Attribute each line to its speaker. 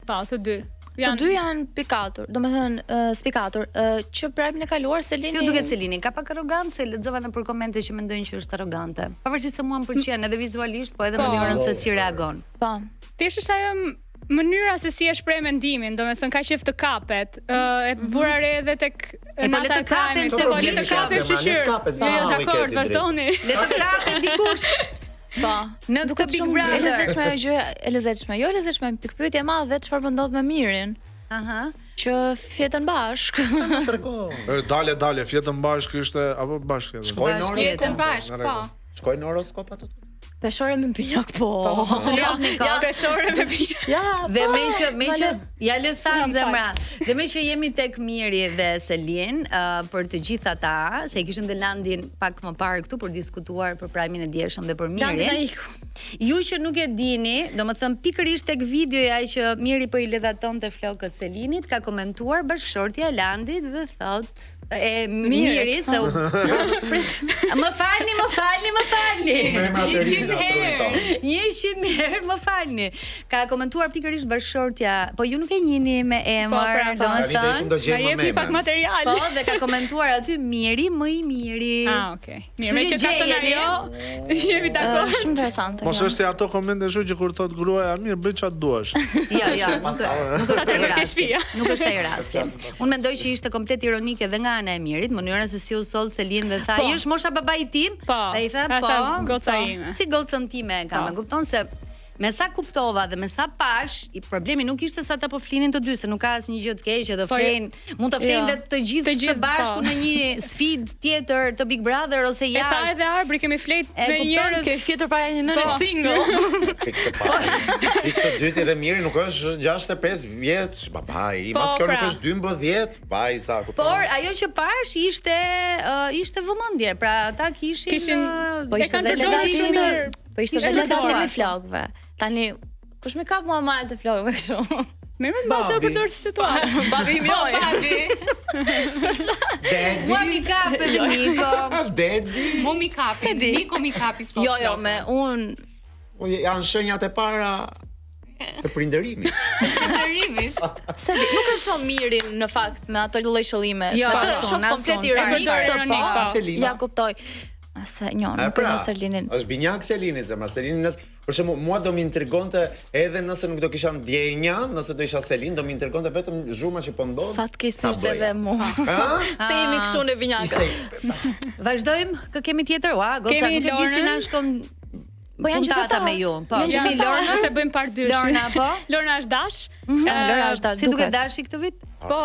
Speaker 1: Po, të dy.
Speaker 2: Të dy janë pikatur, domethënë uh, spikatur, uh, që prajmin e kaluar Selini.
Speaker 3: Si ju duket Selini? Ka pak arrogancë se lexova nëpër komente që mendojnë që është arrogante. Pavarësisht se mua më pëlqen edhe vizualisht, po edhe po. mënyrën se si reagon.
Speaker 2: Po.
Speaker 1: Thjesht është ajo mënyra se si e shpreh mendimin, domethënë ka qejf të kapet. Ë e mhm. vura re edhe tek
Speaker 3: e po le të kapen se
Speaker 1: po le të kapen shyqyr. Jo, jo, dakord, vazhdoni.
Speaker 3: Le të kapen dikush.
Speaker 2: Po.
Speaker 3: Në këtë Big Brother.
Speaker 2: E lezetshme ajo gjë, e lezetshme. Jo e lezetshme, pikëpyetje e madhe çfarë po ndodh me Mirin.
Speaker 3: Aha.
Speaker 2: Që fjetën bashk.
Speaker 4: Trego.
Speaker 5: E dale dale, fjetën bashk ishte apo bashk
Speaker 4: fjetën? Shkojnë
Speaker 1: në Fjetën bashk, po.
Speaker 4: Shkojnë në horoskop ato?
Speaker 2: Peshore me binjak po.
Speaker 3: Po, mos u lodhni kot.
Speaker 1: Ja, peshore me binjak.
Speaker 2: Ja,
Speaker 3: dhe
Speaker 2: po,
Speaker 3: me që me që ja le than zemra. Dhe me që jemi tek Miri dhe Selin, uh, për të gjithë ata, se e kishim dhe Landin pak më parë këtu për diskutuar për prajmin e djeshëm dhe për Mirin. Ju që nuk e dini, domethënë pikërisht tek videoja që Miri po i ledhatonte flokët Selinit, ka komentuar bashkëshortja e Landit dhe thotë e Mirit se u Më falni, më falni, më falni.
Speaker 1: 100 herë.
Speaker 3: 100 herë më falni. Ka komentuar pikërisht bashkëshortja, po ju nuk e njihni me
Speaker 1: po,
Speaker 3: emër,
Speaker 1: pra, po.
Speaker 3: domethënë.
Speaker 1: Na jepni pak material.
Speaker 3: Po, dhe ka komentuar aty Miri më i miri.
Speaker 1: Ah, okay. Mirë, me që ka thënë ajo, jemi dakord.
Speaker 2: Shumë interesante.
Speaker 5: Mos është si ato komente kështu që kur thot gruaja mirë, bëj çfarë duash.
Speaker 3: Jo, jo, nuk, nuk është ai rasti. Nuk është ai rasti. Unë mendoj që ishte komplet ironike edhe nga ana e Mirit, mënyra se si u soll Selin dhe tha, po. "I është mosha babait tim?"
Speaker 1: Po.
Speaker 3: Dhe i tha, "Po."
Speaker 1: Goca po. ime.
Speaker 3: Si gocën time e kam, po. e kupton se me sa kuptova dhe me sa pash, i problemi nuk ishte se ata po flinin të dy, se nuk ka asnjë gjë të keqe, të po, flejnë, mund të flejnë jo. dhe të gjithë të gjithë së bashku po. në një sfidë tjetër të Big Brother ose
Speaker 1: jashtë. E tha edhe Arbri, kemi flejt me njerëz.
Speaker 2: Kemi fjetur para një nëne
Speaker 1: po.
Speaker 2: single.
Speaker 4: Pikë së pari. Pikë së dyti dhe Miri nuk është 65 vjeç, babai, po, mas kjo nuk pra. është 12, vajza,
Speaker 3: kupton. Por ajo që pash ishte uh, ishte vëmendje, pra ata kishin,
Speaker 1: kishin
Speaker 3: uh,
Speaker 2: po ishte
Speaker 1: dhe
Speaker 2: ledhatim po ishte dhe ledhatim i flokëve. Tani kush më kap mua malet e flokëve kështu?
Speaker 1: Mirë, më mbase u përdor si situatë.
Speaker 2: Babi im
Speaker 1: jo.
Speaker 2: Babi.
Speaker 4: Daddy.
Speaker 3: Mua mi kap edhe Niko.
Speaker 4: Daddy.
Speaker 6: Mu mi kapi, Niko mi kapi sot.
Speaker 2: Jo, jo, me un
Speaker 4: Unë janë shenjat e para të prindërimit.
Speaker 6: Prindërimit.
Speaker 2: Se di, nuk e shoh Mirin në fakt me ato lloj qëllime.
Speaker 3: Jo,
Speaker 2: me të shoh komplet ironik këtë po.
Speaker 1: po.
Speaker 4: Selina.
Speaker 2: Ja kuptoj. Se njo, nuk e
Speaker 4: pra,
Speaker 2: njoh Selinin.
Speaker 4: Është binjak Selini, zemra. Selini nëse për shembull mua do më intrigonte edhe nëse nuk do kisha ndjenja, nëse do isha Selin, do më intrigonte vetëm zhurma që po ndodh.
Speaker 2: Fatkeqësisht edhe mua. Se jemi kështu në binjakë.
Speaker 3: Vazhdojmë, kë kemi tjetër? Ua, goca, nuk e di si na shkon
Speaker 2: Po janë gjithë ata
Speaker 3: me ju. Po,
Speaker 2: janë gjithë
Speaker 3: Lorna,
Speaker 1: nëse bëjmë part dysh.
Speaker 3: Lorna po.
Speaker 1: Lorna është dash.
Speaker 3: Mm -hmm. Lorna është dash. Si duket dashi këtë vit?
Speaker 1: Po.